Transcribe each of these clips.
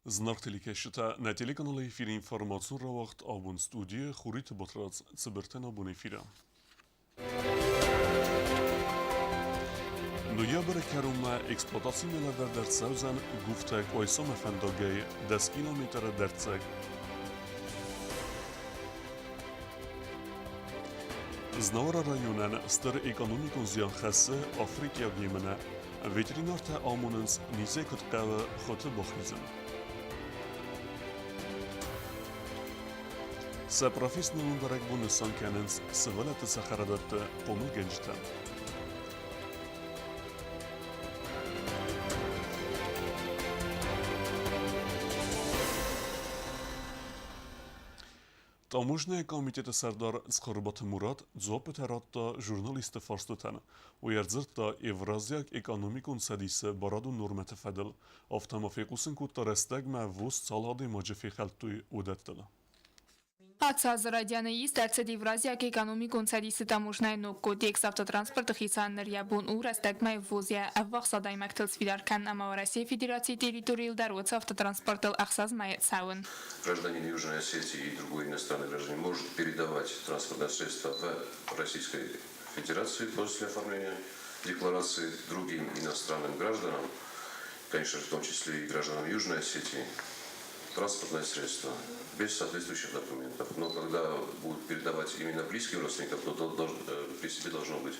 Зынаргъ телекӕсджытӕ, нӕ телеканалы эфиры информацион рауагъд абон студийы Хуриты Батрадз Цыбыртӕн абон эфиры. Ноябры кӕронмӕ эксплуатацимӕ лӕвӕрд ӕрцӕудзӕн Гуфтӕ Къуайсамӕ фӕндагӕй 10 километры дӕрддзӕг. Знауыры районӕн стыр экономикон зиан хӕссы африкӕйаг емынӕ. Ветеринартӕ амонынц, низӕй куыд хъӕуы хуыты бахизын. Сӕ профессионалон бӕрӕгбон нысан кӕнынц сывӕллӕтты цӕхӕрадӕтты хъомылгӕнджытӕ. Таможнӕйы комитеты сӕрдар Цхуырбаты Мурат дзуаппытӕ радта журналистты фарстытӕн. Уый ӕрдзырдта Евразиаг экономикон цӕдисы барадон нормӕты фӕдыл, афтӕ ма фехъусын кодта рӕстӕгмӕ ВОЗ цал адӕймаджы фехӕлдтой, уыдӕттыл. Ацы азы райдианы ист ӕрцыд Евразиаг экономикон цӕдисы таможнӕйы ног кодекс автотранспорты хицӕн ныр йӕ бон у рӕстӕгмӕ ВОЗ-йӕ ӕввахс адӕймӕгтыл сфидар кӕнын ӕмӕ Уӕрӕсейы Федерацийы территорийыл дӕр уыцы автотранспортыл 6 мӕйы цӕуын. Гражданин Южной Осетии и другой иностранный гражданин может передавать транспортное средство в Российской Федерации после оформления декларации другим иностранным гражданам, конечно же, в том числе и гражданам Южной Осетии, транспортное средство без соответствующих документов. Но когда будут передавать именно близким родственникам, то при себе должно быть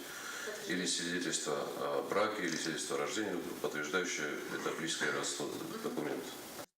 или свидетельство о браке, или свидетельство о рождении, подтверждающее это близкое родство документ.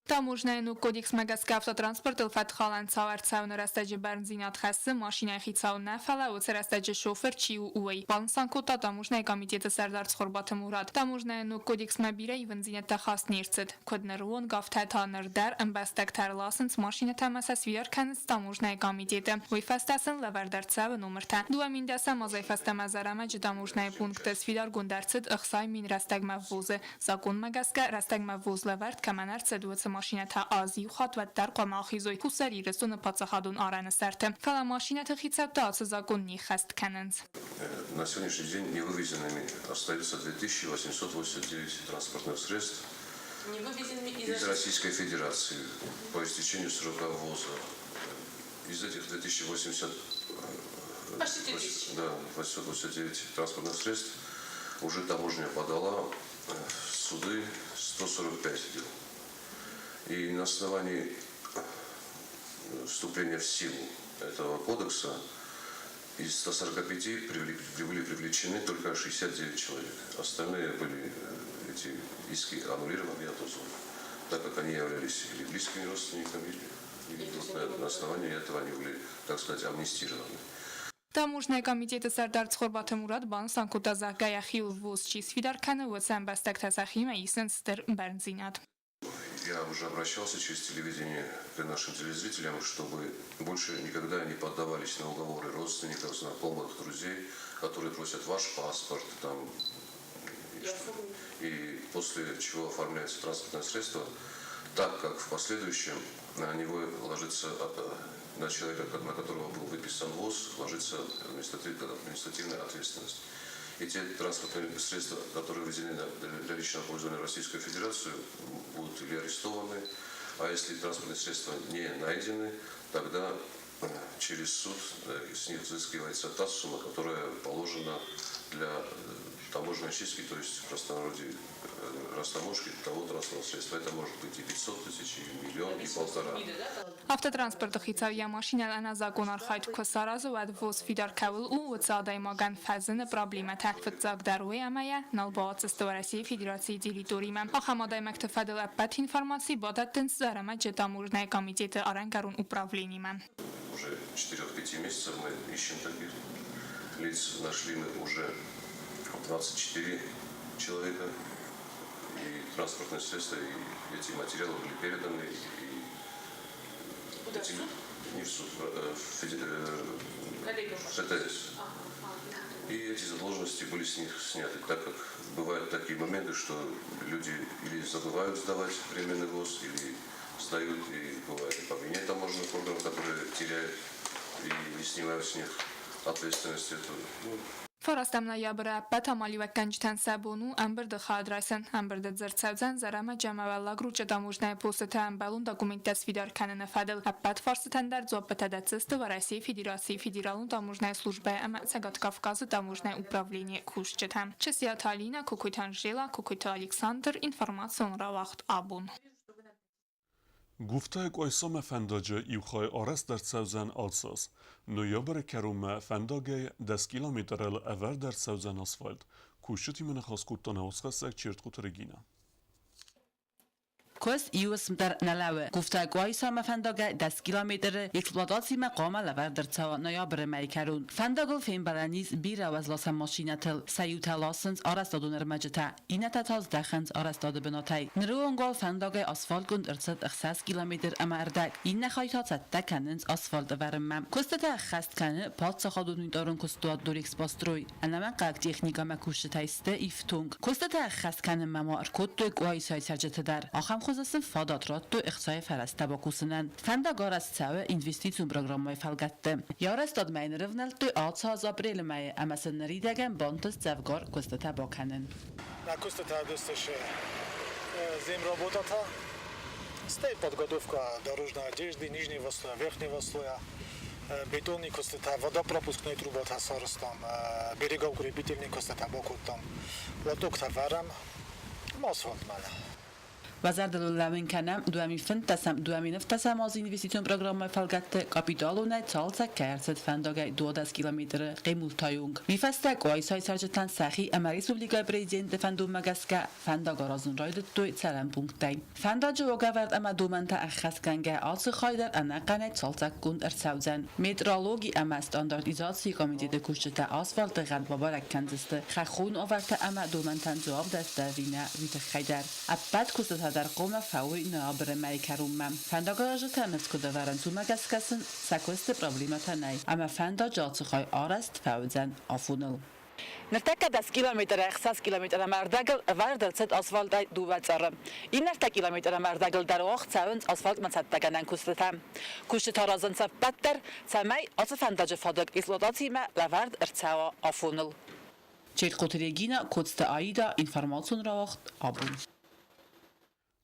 Таможнӕйы ног кодексмӕ гӕсгӕ автотранспортыл фӕткхалӕн цау ӕрцӕуыны рӕстӕджы бӕрндзинад хӕссы машинӕйы хицау нӕ, фӕлӕ уыцы рӕстӕджы шофыр чи у, уый, банысан кодта таможнӕйы комитеты сӕрдар Цхуырбаты Мурат. Таможнӕйы ног кодексмӕ бирӕ ивындзинӕдтӕ хаст не рцыд. Куыд ныры онг, афтӕ та ныр дӕр ӕмбӕстӕгтӕ ӕрласынц машинӕтӕ ӕмӕ сӕ сфидар кӕнынц таможнӕйы комитеты. Уый фӕстӕ сын лӕвӕрд ӕрцӕуы номыртӕ. 2010 азӕй фӕстӕмӕ Зӕрӕмӕджы таможнӕйы пункты сфидаргонд ӕрцыд 60 000 рӕстӕгмӕ ввозы. Закъонмӕ гӕсгӕ, рӕстӕгмӕ ввоз лӕвӕрд кӕмӕн ӕрцыд, уыцы машинӕтӕ аз иу хатт уӕддӕр хъуамӕ ахизой Хуссар Ирыстоны паддзахадон арӕны сӕрты. Фӕлӕ машинӕты хицӕуттӕ ацы закъон не ххӕст кӕнынц. На сегодняшний день невывезенными остается 2889 транспортных средств из Российской Федерации по истечению срока ввоза. Из этих 2080, да, 889 транспортных средств уже таможня подала в суды 145 дел. И на основании вступления в силу этого кодекса из 145 были привлечены только 69 человек. Остальные были эти иски аннулированы и отозваны, так как они являлись или близкими родственниками, или вот на основании этого они были, так сказать, амнистированы. Таможнӕйы комитеты сӕрдар Цхуырбаты Мурат банысан кодта, зӕгъгӕ, йӕхиуыл ввоз чи сфидар кӕны, уыцы ӕмбӕстӕгтӕ сӕхимӕ исынц стыр бӕрндзинад. Я уже обращался через телевидение к нашим телезрителям, чтобы больше никогда не поддавались на уговоры родственников, знакомых, друзей, которые просят ваш паспорт, там, и после чего оформляется транспортное средство, так как в последующем на него ложится, на человека, на которого был выписан ВОЗ, ложится административная ответственность. И те транспортные средства, которые ввезены для личного пользования в Российскую Федерацию, будут или арестованы, а если транспортные средства не найдены, тогда через суд с них взыскивается та сумма, которая положена для таможенной чистки, то есть в простонародье растаможки того транспортного средства. Это может быть и 500 тысяч, и миллион, и полтора. Автотранспорты хицау йӕ машинӕйыл ӕнӕзакъон архайд куы саразы, уӕд ввоз фидар кӕуыл у, уыцы адӕймагӕн фӕзыны проблемӕтӕ. Фыццагдӕр уый ӕмӕ йӕ нал бауадздзысты Уӕрӕсейы Федерацийы территоримӕ. Ахӕм адӕймӕгты фӕдыл ӕппӕт информаци бадӕттынц Зӕрӕмӕджы таможнӕйы комитеты арӕнгӕрон управленимӕ. Уже 4-5 месяцев мы ищем таких лиц. Нашли мы уже 24 человека. И транспортные средства, и эти материалы были переданы. И Куда, в эти, суд? Не в суд, в ФТС. И эти задолженности были с них сняты, так как бывают такие моменты, что люди или забывают сдавать временный ввоз, или сдают, и бывает и по вине таможенных органов, которые теряют и не снимают с них ответственность эту. Ну. 9 ноябры ӕппӕт амалиуӕггӕнджытӕн сӕ бон у ӕмбырды хайад райсын. Ӕмбырды дзырд цӕудзӕн Зӕрӕмӕджы ӕмӕ Уӕллаг Ручъы таможнӕйы постыты ӕмбӕлон документтӕ сфидар кӕныны фӕдыл. Ӕппӕт фарстытӕн дӕр дзуаппытӕ дӕтдзысты Уӕрӕсейы Федерацийы Федералон таможнӕйы службӕйы ӕмӕ Цӕгат Кавказы таможнӕйы управленийы кусджытӕ. Чысиаты Алинӕ, Кокойты Анжела, Кокойты Александр, информацион рауагъд абон. Гуфтайы Къуайсамӕ фӕндаджы иу хай арӕзт ӕрцӕудзӕн ацаз. Ноябры кӕронмӕ фӕндагӕй 10 километрыл ӕвӕрд ӕрцӕудзӕн асфальт. Кусджытимӕ ныхас кодта нӕ уацхӕссӕг Чертхъуты Регинӕ. Куыст иу уысм дӕр нӕ лӕууы. Гуфтайы Къуайсамӕ фӕндагӕй 10 километры эксплуатацимӕ хъуамӕ лӕвӕрд ӕрцӕуа ноябры мӕйы кӕрон. Фӕндагыл фембӕлӕн ис бирӕ уӕзласӕн машинӕтыл. Сӕ иутӕ ласынц арӕзтадон ӕрмӕджытӕ, иннӕтӕ та здӕхынц арӕзтады бынатӕй. Ныры онг уал фӕндагӕй асфальтгонд ӕрцыд 6 километр ӕмӕ ӕрдӕг, иннӕ хай та цӕттӕ кӕнынц асфальт ӕвӕрынмӕ. Куыстытӕ ӕххӕст кӕны паддзахадон унитарон куыстуат Дорэкспострой. Ӕнӕмӕнгхъӕуӕг техникӕмӕ кусджытӕй сты ифтонг. Куыстытӕ ӕххӕст кӕнынмӕ ма ӕркодтой Къуайсайы цӕрджыты дӕр. Ахӕм хуызы сын фадат радтой ӕхцайы фӕрӕзтӕ бакусынӕн. Фӕндаг арӕзт цӕуы инвестицион программӕйы фӕлгӕтты. Йӕ арӕзтадмӕ йын ӕрывнӕлдтой ацы аз апрелы мӕйы ӕмӕ сын ныридӕгӕн бантыст дзӕвгар куыстытӕ бакӕнын. Нӕ куыстытӕ уыдысты земработӕтӕ, стӕй подготовка дорожной одежды, нижнего слоя, верхнего слоя, бетонный куыстытӕ, водопропускной трубатӕ сарӕзтам, берегоукрепительный куыстытӕ бакодтам, лотоктӕ вӕрӕм, асфальт мӕнӕ. Уӕ зӕрдыл лӕууын кӕнӕм, 2015 2017 азы инвестицион программӕйы фӕлгӕтты капиталонӕй цалцӕг кӕй ӕрцыд фӕндагӕй 12 километры Хъемултайы онг. Уый фӕстӕ Къуайсайы цӕрджытӕн сӕхи ӕмӕ республикӕйы президенты фӕндонмӕ гӕсгӕ фӕндаг аразын райдыдтой цӕрӕн пункттӕй. Фӕндаджы уагӕвӕрд ӕмӕ домӕнтӕ ӕххӕстгӕнгӕ ацы хай дӕр ӕнӕхъӕнӕй цалцӕггонд ӕрцӕудзӕн. Метрологи ӕмӕ стандартизацийы комитеты кусджытӕ асфальты гъӕд бабӕрӕг кӕндзысты, хӕххон уавӕртӕ ӕмӕ домӕнтӕн дзуапп дӕтты ӕви нӕ, уый тыххӕй дӕр. Ӕппӕт куыстытӕ дӕр хъуамӕ фӕуой ноябры мӕйы кӕронмӕ. Фӕндагаразджытӕ ныфс куыд ӕвӕрынц, уымӕ гӕсгӕ сын сӕ куысты проблемӕтӕ нӕй, ӕмӕ фӕндаджы ацы хай арӕзт фӕуыдзӕн афоныл. Ныртӕккӕ 10 километр 6 километр ӕмӕ ӕрдӕгыл ӕвӕрд ӕрцыд асфальтӕй дыууӕ цъары. Иннӕ 3 километр ӕмӕ ӕрдӕгыл дӕр уагъд цӕуынц асфальтмӕ цӕттӕгӕнӕн куыстытӕ. Куыстытӕ аразынц ӕппӕт дӕр, цӕмӕй ацы фӕндаджы фадыг эксплуатациимӕ лӕвӕрд ӕрцӕуа афоныл. Чертхъоты Регина, Коцты Аида, информацион рауагъд абон.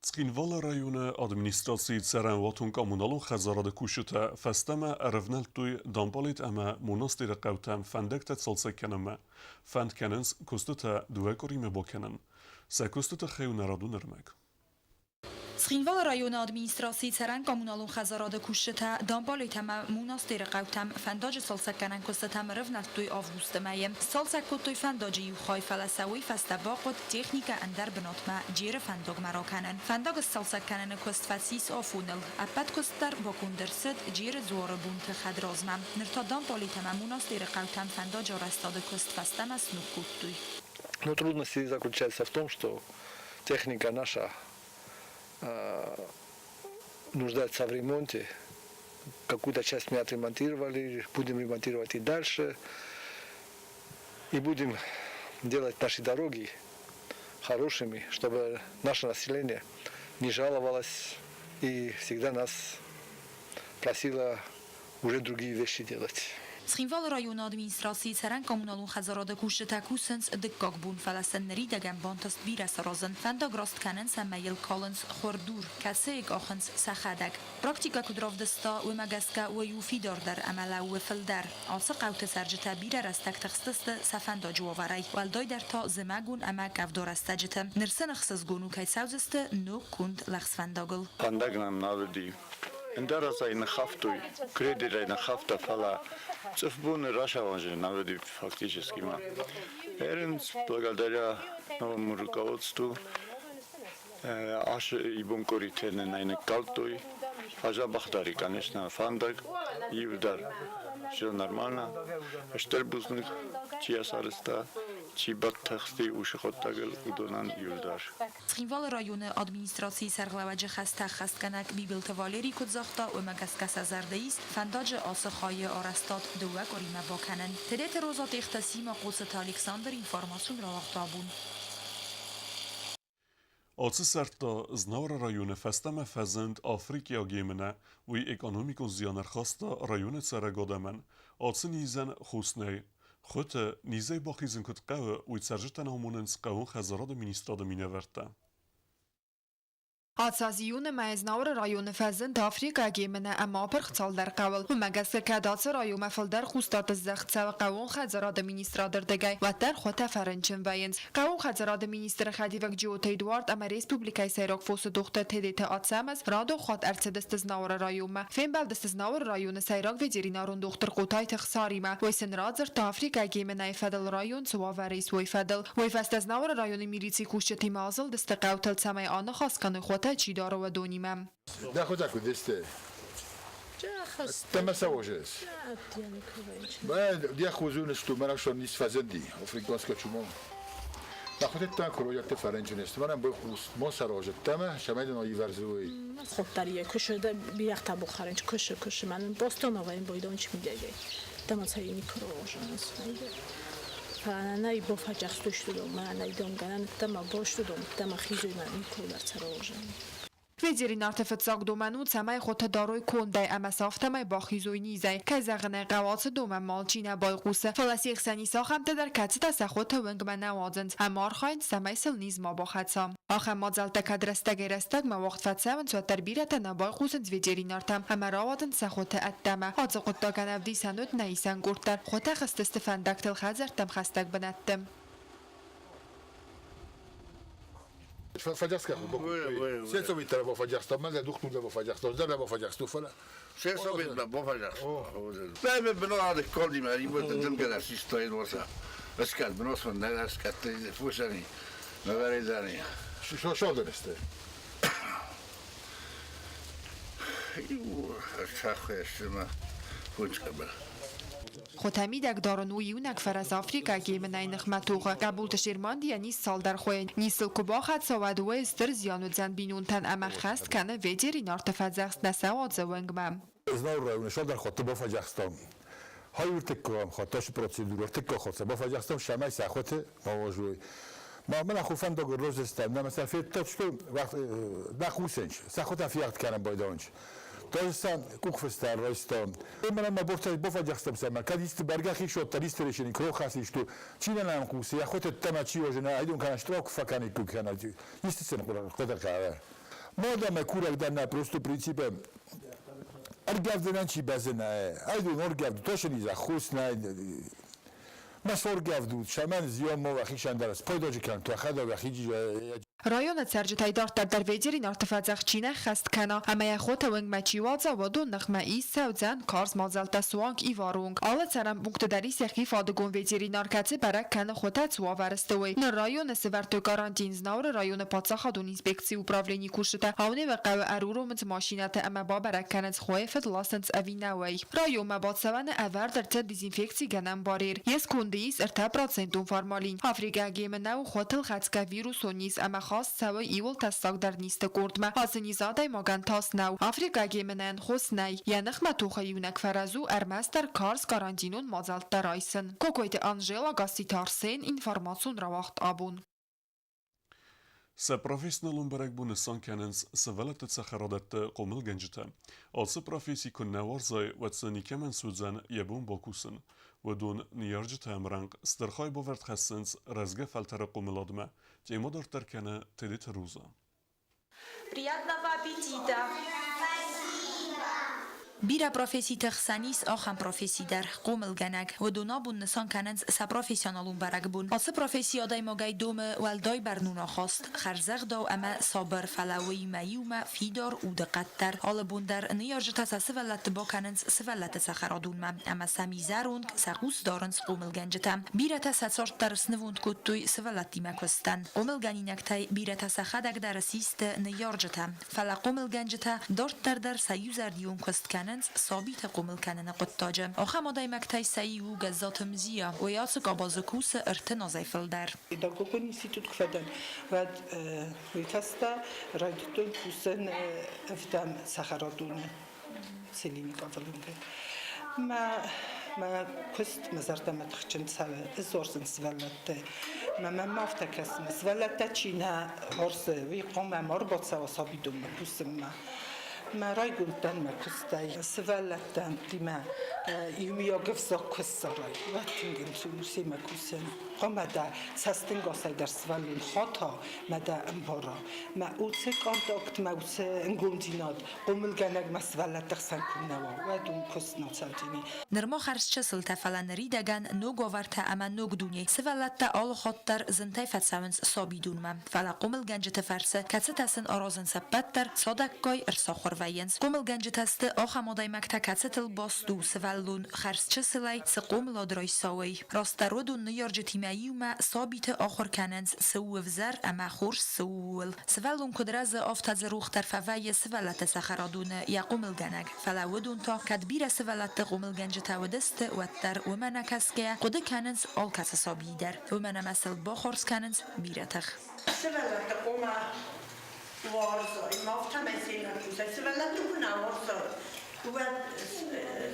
Цхинвалы районы администрацийы цӕрӕнуатон-коммуналон хӕдзарады кусджытӕ фӕстӕмӕ ӕрӕвнӕлдтой Дампалет ӕмӕ Монастъеры хъӕутӕм фӕндӕгтӕ цалцӕг кӕнынмӕ. Фӕнд кӕнынц куыстытӕ дыууӕ къуыримӕ бакӕнын. Сӕ куысты тыххӕй у нӕ радон ӕрмӕг. Цхинвалы районы администрацийы цӕрӕн-коммуналон хӕдзарады кусджытӕ Дампалет ӕмӕ Монастъеры хъӕутӕм фӕндаджы цалцӕггӕнӕн куыстытӕм ӕрӕвнӕлдтой августы мӕйы. Сцалцӕг кодтой фӕндаджы иу хай, фӕлӕ сӕ уый фӕстӕ бахъуыд техникӕ ӕндӕр бынатмӕ Джеры фӕндагмӕ ракӕнын. Фӕндаг сцалцӕг кӕныны куыст фӕцис афоныл. Ӕппӕт куыст дӕр баконд ӕрцыд Джеры дзуары бонты хӕдразмӕ. Ныр та Дампалет ӕмӕ Монастъеры хъӕутӕм фӕндаджы арӕзтады куыст фӕстӕмӕ сног кодтой. Но трудности заключаются в том, что техника наша нуждается в ремонте. Какую-то часть мы отремонтировали, будем ремонтировать и дальше. И будем делать наши дороги хорошими, чтобы наше население не жаловалось и всегда нас просило уже другие вещи делать. Цхинвалы районы администрацийы цӕрӕн-коммуналон хӕдзарады кусджытӕ кусынц дыккаг бон, фӕлӕ сын ныридӕгӕн бантыст бирӕ саразын. Фӕндаг раст кӕнынц ӕмӕ йыл калынц хуырдур, кӕцыйы къахынц сӕхӕдӕг. Практикӕ куыд равдыста, уымӕ гӕсгӕ уый у фидардӕр ӕмӕ лӕууы фылдӕр. Ацы хъӕуты цӕрджытӕ бирӕ рӕстӕг тыхстысты сӕ фӕндаджы уавӕрӕй, уӕлдайдӕр та зымӕгон ӕмӕ къӕвда рӕстӕджыты. Ныр сын ӕхсызгон у, кӕй цӕудзысты ног конд лӕгъз фӕндагыл. Фӕндаг нӕм нал уыди. Ӕндӕр аз ӕй ныххафтой, кредитӕй ныххафта, фӕлӕ цъыфбоны рацауӕн нал уыди фактически ма. Эринц благодаря новому руководству асы ибон къуыритӕ нын ӕй ныккалдтой. Фӕзӕбӕхдӕр конечно, фӕндаг, иу дӕр все нормально. Стыр бузныг, чи ацарӕзта, чи бадтӕхсти уыцы хъуыддагыл, уыдонӕн иуылдӕр. Цхинвалы районы администрацийы сӕргълӕууӕджы хӕстӕ ӕххӕстгӕнӕг Бибылты Валери куыд загъта, уымӕ гӕсгӕ сӕ зӕрды ис фӕндаджы ацы хайы арӕзтад дыууӕ къуыримӕ бакӕнын. Тедеты Роза Тъехты Сима Хъоцыты Александр информацион рауагъта абон. Ацы сӕрд та Знауыры районы фӕстӕмӕ фӕзынд африкӕйаг емынӕ, уый экономикон зиан ӕрхаста районы цӕрӕг адӕмӕн. Ацы низӕн хос нӕй. Хуыты низӕй бахизын куыд хъӕуы, уый цӕрджытӕн амонынц хъӕууон хӕдзарады министрады минӕвӕрттӕ. Ацы аз июны мӕйы Знауыры районы фӕзынд африкаг емынӕ ӕмӕ апырх цалдӕр хъӕуыл. Уымӕ гӕсгӕ кӕд ацы районмӕ фылдӕр хъусдард здӕхт цӕуы хъӕууон хӕдзарады министрады рдыгӕй, уӕддӕр хотӕ фӕрынчын вӕййынц. Хъӕууон хӕдзарады министры хӕдивӕг Джиоты Эдуард ӕмӕ республикӕйы сӕйраг фосы дохтыр Тедеты Ацӕмӕз радон хатт ӕрцыдысты Знауыры районмӕ. Фембӕлдысты Знауыры районы сӕйраг ветеринарон дохтыр Хъотайты Хсаримӕ. Уый сын радзырдта африкаг емынӕйы фӕдыл район цы уавӕры ис, уый фӕдыл. Уый фӕстӕ Знауыры районы милицийы кусджытимӕ азылдысты хъӕутыл, цӕмӕй аныхас кӕной хотӕ чи дары, уыдонимӕ. Дӕ хотӕ куыд сты? Тӕмӕ сӕ Диахузунысту мӕнӕ нисфӕзынди африканская чума. Нахуытӕ куройӕтты фӕрынчын сты, мӕнӕн бой мосарожыдтӕмӕ, сӕмӕй ивӕрзуй. Хотария кушы да бирӕгътӕ бухарынч кушы кушы мӕнӕн Бостоноваин бойдонч мидӕгӕй. Дамацаини курожанс. Фананай бофаджахстуштудом, мӕнӕй домганан тама боштудом, тама хизуйман николар царожан. Ветеринарты фыццаг домӕн у, цӕмӕй хотӕ дарой кондӕй ӕмӕ сӕ афтӕмӕй бахизой низӕй. Кӕй зӕгъын ӕй хъӕуы, ацы домӕн алчи нӕ байхъусы, фӕлӕ се хсӕн ис ахӕмтӕ дӕр, кӕцытӕ сӕ хотӕ уынгмӕ нӕ уадзынц ӕмӕ архайынц, цӕмӕй сыл низ ма бахӕца. Ахӕм мадзӕлттӕ кӕд рӕстӕгӕй-рӕстӕгмӕ уагъд фӕцӕуынц, уӕддӕр бирӕтӕ нӕ байхъусынц ветеринартӕм ӕмӕ рауадзынц сӕ хотӕ ӕддӕмӕ. Ацы хъуыддагӕн ӕвдисӕн уыд нӕ исӕн къорд дӕр. Хотӕ хызтысты фӕндӕгтыл хӕдзӕрттӕм хӕстӕг бынӕтты. Фӕджаска Сецовитра во фӕджаста, мӕ духтур во фӕджаста, дӕр во фӕджаста, фӕлӕ. Сецовитра во фӕджаста. Päivä benoade koldima, ribotta dımgara sistoin vorsa. Öskat benosman nelaskat fusani. Nagarizani. Шо донесте? Иу ӕрцахуӕсымӕ фунчкабел. Хотӕ мидӕг дарын у иунӕг фӕрӕз африкаг емынӕйы ныхмӕ тохы. Къӕбулты Шермандийӕн ис цалдӕр хойы. Низ сыл куы бахӕццӕ, уӕд уый стыр зиан уыдзӕн бинонтӕн ӕмӕ хӕст кӕны ветеринарты фӕдзӕхст нӕ сӕ уадзы уӕнгмӕ. Знауыр районы шалдар хотты бафӕдзӕхстам. Хайуртыккам хатташы процедура тыкка хотса бафӕдзӕхстам шамай сӕ хоты маважуй. Ма мӕ ху фӕндаг розестам, на масафе точно на хусенч. Сӕ хота фиахт кӕнӕм байдонч. Тожесан къухфыстӕр райстам. Мӕнӕ мӕ бортӕй бафӕдзӕхстам сӕ, кӕд исты бӕргӕ хишотта исты решени крохас исту. Чи нӕ нӕм хъусы, йӕ хоты тӕмӕ чи ожена, айдон кӕнӕ штрок фӕкӕникку кӕнӕ. Исты сын хъуыды хъӕуы. Мадаме курӕг дӕн нӕ просто принципе ӕргӕвдынӕн чи бӕзына, айдон ӕргӕвд, тошени за хус нӕ. Ма соргӕвдут, шаман зион мо вахишан дарас, пойдоджи кӕн, туахада вахиджи. Районы цӕрджытӕй дарддӕр дӕр ветеринарты фӕдзӕхст чи нӕ ххӕст кӕна ӕмӕ йӕ хотӕ уынгмӕ чи уадза, уыдон ныхмӕ ис цӕудзӕн карз мадзӕлттӕ суанг ивары онг. Алы цӕрӕн пункты дӕр ис йӕхи фадыгон ветеринар, кӕцы бӕрӕг кӕны хотӕ цы уавӕры сты, уый. Ныр районы сӕвӕрдтой карантин. Знауыры районы паддзахадон инспекцийы управленийы кусджытӕ Ауневы хъӕуы ӕруромынц машинӕты ӕмӕ бабӕрӕг кӕнынц, хойы фыд ласынц ӕви нӕ, уый. Районмӕ бацӕуӕны ӕвӕрд ӕрцыд дезинфекцигӕнӕн барьер. Йе сконды ис 3-процентон формалин. Африкаг емынӕ у хотыл хӕцгӕ вирусон низ ӕмӕ хаст цӕуы иуыл тӕссагдӕр низты къордмӕ. Ацы низ адӕймагӕн тас нӕу. Африкаг емынӕйӕн хос нӕй. Йӕ ныхмӕ тохы иунӕг фӕрӕз у ӕрмӕстдӕр карз карантинон мадзӕлттӕ райсын. Кокойты Анжела, Гасситы Арсен, информацион рауагъд абон. Сӕ профессионалон бӕрӕгбон нысан кӕнынц сывӕллӕтты цӕхӕрадӕтты хъомылгӕнджытӕ. Ацы професси куы нӕ уарзай, уӕд сӕ никӕмӕн суыдзӕн йӕ бон бакусын. Уыдон ныййарджыты ӕмрӕнхъ стыр хайбавӕрд хӕссынц рӕзгӕ фӕлтӕры хъомыладмӕ. Тема дарддӕр кӕны Тедеты Роза. Приятного аппетита! Бирӕ професситы хсӕн ис ахӕм професси дӕр, хъомылгӕнӕг. Уыдон абон нысан кӕнынц сӕ профессионалон бӕрӕгбон. Ацы професси адӕймагӕй домы уӕлдай бӕрнон ахаст, хӕрзӕгъдау ӕмӕ сабыр, фӕлӕ уыимӕ иумӕ фидар удыхъӕд дӕр. Алы бон дӕр ныййарджытӕ сӕ сывӕллӕтты бакӕнынц сывӕллӕтты цӕхӕрадонмӕ ӕмӕ сӕм изӕронг сӕ хъус дарынц хъомылгӕнджытӕ. Бирӕтӕ сӕ цард дӕр снывонд кодтой сывӕллӕттимӕ куыстӕн. Хъомылгӕнинӕгтӕй бирӕтӕ сӕхӕдӕг дӕр систы ныййарджытӕ. Фӕлӕ хъомылгӕнджытӕ дарддӕр дӕр сӕ иузӕрдион куыст кӕнынц сабиты хъомыл кӕныны хъуыддаджы. Ахӕм адӕймӕгтӕй сӕ иу у Гӕззаты Мзия. Уый ацы къабазы кусы 30 азӕй фылдӕр. Педагогон институт куы фӕдӕн, уӕд уый фӕстӕ райдыдтон кусын ӕвдӕм цӕхӕрадоны Целиниковы Мӕ мӕ куыст мӕ зӕрдӕмӕ тыхджын цӕуы, ӕз уарзын сывӕллӕтты. Мӕ мӕм афтӕ кӕсы, сывӕллӕттӕ чи нӕ уарзы, уый хъуамӕ ма ӕрбацӕуа сабидонмӕ кусынмӕ. Мӕ райгонд дӕн мӕ куыстӕй. Сывӕллӕттимӕ иумиаг ӕвзаг куы ссарай, уӕд тынг ӕнцон у семӕ кусын. Хъуамӕ дӕ цӕстӕнгасӕй дӕр сывӕллон хата мӕ дӕ ӕмбара. Мӕ уыцы контакт, мӕ уыцы ӕнгомдзинад хъомылгӕнӕгмӕ сывӕллӕтты хсӕн куыннӕ уа, уӕд уым куыст нӕ цӕудзӕни. Нырма хӕрзчысылтӕ, фӕлӕ ныридӕгӕн ног уавӕртӕ ӕмӕ ног дуне. Сывӕллӕттӕ алы хатт дӕр зынтӕй фӕцӕуынц сабидонмӕ. Фӕлӕ хъомылгӕнджыты фӕрцы, кӕцытӕ сын аразынц ӕппӕт дӕр, цадӕггай ӕрцахуыр вӕййынц. Хъомылгӕнджытӕ сты ахӕм адӕймӕгтӕ, кӕцытыл баст у сывӕллон хӕрзчысылӕй цы хъомылад райса, уый. Растдӕр уыдон ныййарджытимӕ иумӕ сабиты ахуыр кӕнынц, цы у ӕвзӕр ӕмӕ хорз цы у, ууыл. Сывӕллон куыд рӕзы, афтӕ дзы рух дӕр фӕвӕййы сывӕллӕтты цӕхӕрадоны йӕ хъомылгӕнӕг. Фӕлӕ уыдон та, кӕд бирӕ сывӕллӕтты хъомылгӕнджытӕ уыдысты, уӕддӕр, уымӕ нӕ кӕсгӕйӕ, хъуыды кӕнынц алкӕцы сабийы дӕр, уымӕн ӕмӕ сыл бахардз кӕнынц бирӕ тых. Сывӕллӕтты хъуамӕ уарзой, афтӕмӕй семӕ кусай. Сывӕллӕтты куы нӕ уарзой, уӕд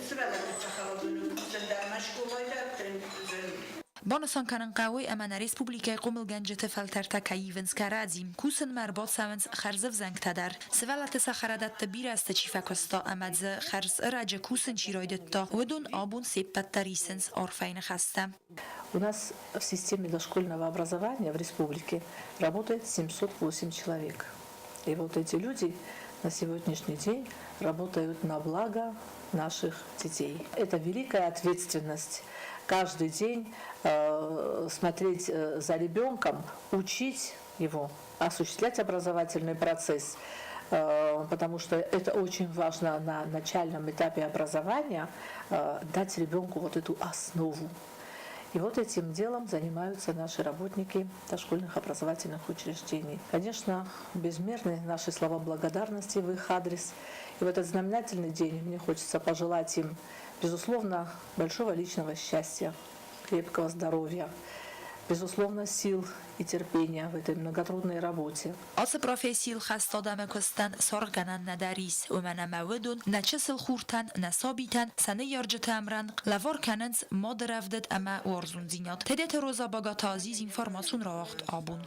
сывӕллӕтты цӕхӕрадоны кусын дӕр ӕмӕ скъолайы дӕр тынг зын. Банысан кӕнын хъӕуы, ӕмӕ нӕ республикӕйы хъомылгӕнджыты фӕлтӕртӕ кӕй ивынц кӕрӕдзи, кусынмӕ ӕрбацӕуынц хӕрзӕвзӕнгтӕ дӕр. Сывӕллӕтты цӕхӕрадӕтты бирӕ азты чи фӕкуыста ӕмӕ дзы хӕрз ӕрӕджы кусын чи райдыдта, уыдон абон се ппӕт дӕр исынц арфӕйы ныхӕстӕ. У нас в системе дошкольного образования в республике работает 708 человек. И вот эти люди на сегодняшний день работают на благо наших детей. Это великая ответственность. Каждый день смотреть за ребенком, учить его, осуществлять образовательный процесс, потому что это очень важно на начальном этапе образования дать ребенку вот эту основу. И вот этим делом занимаются наши работники дошкольных образовательных учреждений. Конечно, безмерны наши слова благодарности в их адрес. И в этот знаменательный день мне хочется пожелать им, безусловно, большого личного счастья, крепкого здоровья, безусловно, сил и терпения в этой многотрудной работе. Ацы профессийыл хӕст адӕмы куыстӕн саргъгӕнӕн нӕдӕр ис, уымӕн ӕмӕ уыдон нӕ чысыл хуртӕн, нӕ сабитӕн сӕ ныййарджыты ӕмрӕнхъ лӕвар кӕнынц мады рӕвдыд ӕмӕ уарзондзинад. Тедеты Роза Багаты Азиз информацион рауагъд абон.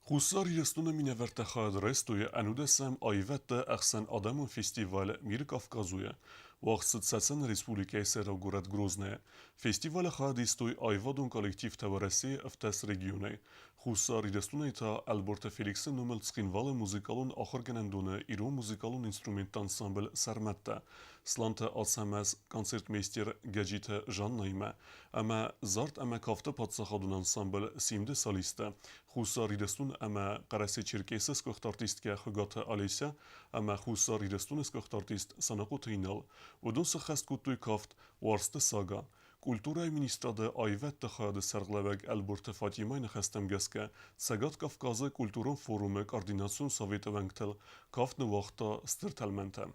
Хуссар Ирыстоны минӕвӕрттӕ хайад райстой ӕнудӕсӕм аивӕдты ӕхсӕнадӕмон фестиваль «Мир Кавказу-йы». Уагъд цыд Цӕцӕны республикӕйы сӕйраг горӕт Грозныйы. Фестивалы хайад истой аивадон коллективтӕ Уӕрӕсейы ӕвддӕс регионӕй. Хуссар Ирыстонӕй та Ӕлборты Феликсы номыл Цхинвалы музыкалон ахуыргӕнӕндоны ирон музыкалон инструментты ансамбль «Сӕрмӕттӕ», Сланты Ацӕмӕз, концертмейстер Гӕджиты Жаннаимӕ ӕмӕ зард ӕмӕ кафты паддзахадон ансамбль «Симды» солисттӕ, Хуссар Ирыстон ӕмӕ Хъӕрӕсе-Черкесы сгуыхт артисткӕ Хуыгаты Олеся ӕмӕ Хуссар Ирыстоны сгуыхт артист Санахъоты Инал. Уыдон сыххӕст кодтой кафт «Уарзты сага». Культурӕйы министрады аивӕдты хайады сӕргълӕууӕг Ӕлборты Фатимӕйы ныхӕстӕм гӕсгӕ, Цӕгат Кавказы культурон форумы координацион советы уӕнгтыл кафт ныууагъта стыр тӕлмӕнтӕ.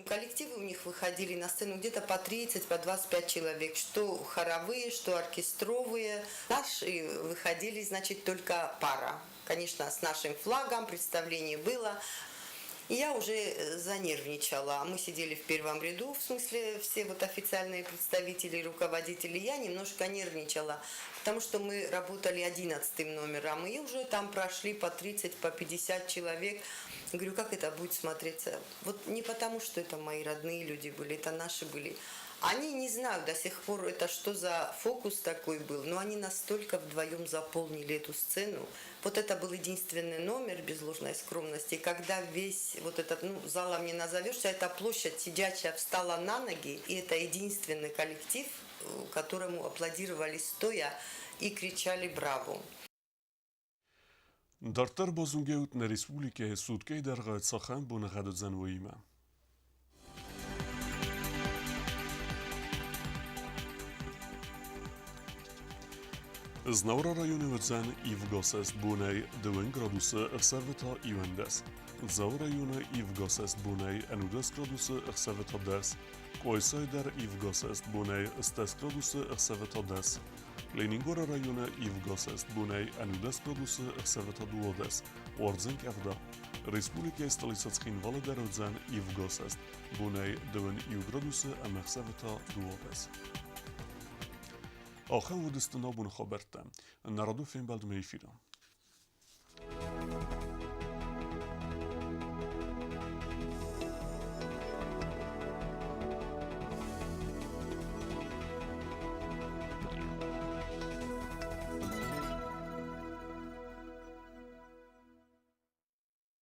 Коллективы у них выходили на сцену где-то по 30, по 25 человек, что хоровые, что оркестровые. Наши выходили, значит, только пара. Конечно, с нашим флагом представление было. И я уже занервничала. Мы сидели в первом ряду, в смысле все вот официальные представители, руководители. Я немножко нервничала, потому что мы работали 11-м номером, и уже там прошли по 30, по 50 человек. Говорю, как это будет смотреться? Вот не потому, что это мои родные люди были, это наши были. Они не знают до сих пор, это что за фокус такой был, но они настолько вдвоем заполнили эту сцену. Вот это был единственный номер, без ложной скромности, когда весь вот этот, ну, залом не назовешь, вся эта площадь сидячая встала на ноги, и это единственный коллектив, которому аплодировали стоя и кричали «Браво!». Дарддӕр базонгӕут нӕ республикӕйы суткӕйы дӕргъы цахӕм боныгъӕд уыдзӕн, уыимӕ. Знауыры районы уыдзӕн ивгӕ бонӕй 2 градусы, ӕхсӕвы та 11. Дзауы районы ивгӕ бонӕй 11 градусы, ӕхсӕвы та 10. Къуайсайы дӕр ивгӕ бонӕй 10 градусы, ӕхсӕвы та 10. Ленингоры районы ивгӕ бонӕй 11 градусы, ӕхсӕвы та 12. Уардзӕн къӕвда. Республикӕйы столицӕ Цхинвалы дӕр уыдзӕн ивгӕ бонӕй 21 градусы ӕмӕ ӕхсӕвы та 12. Ахӕм уыдысты нӕ абоны хабӕрттӕ. Нӕ радон фембӕлдмӕ эфиры. Thank you.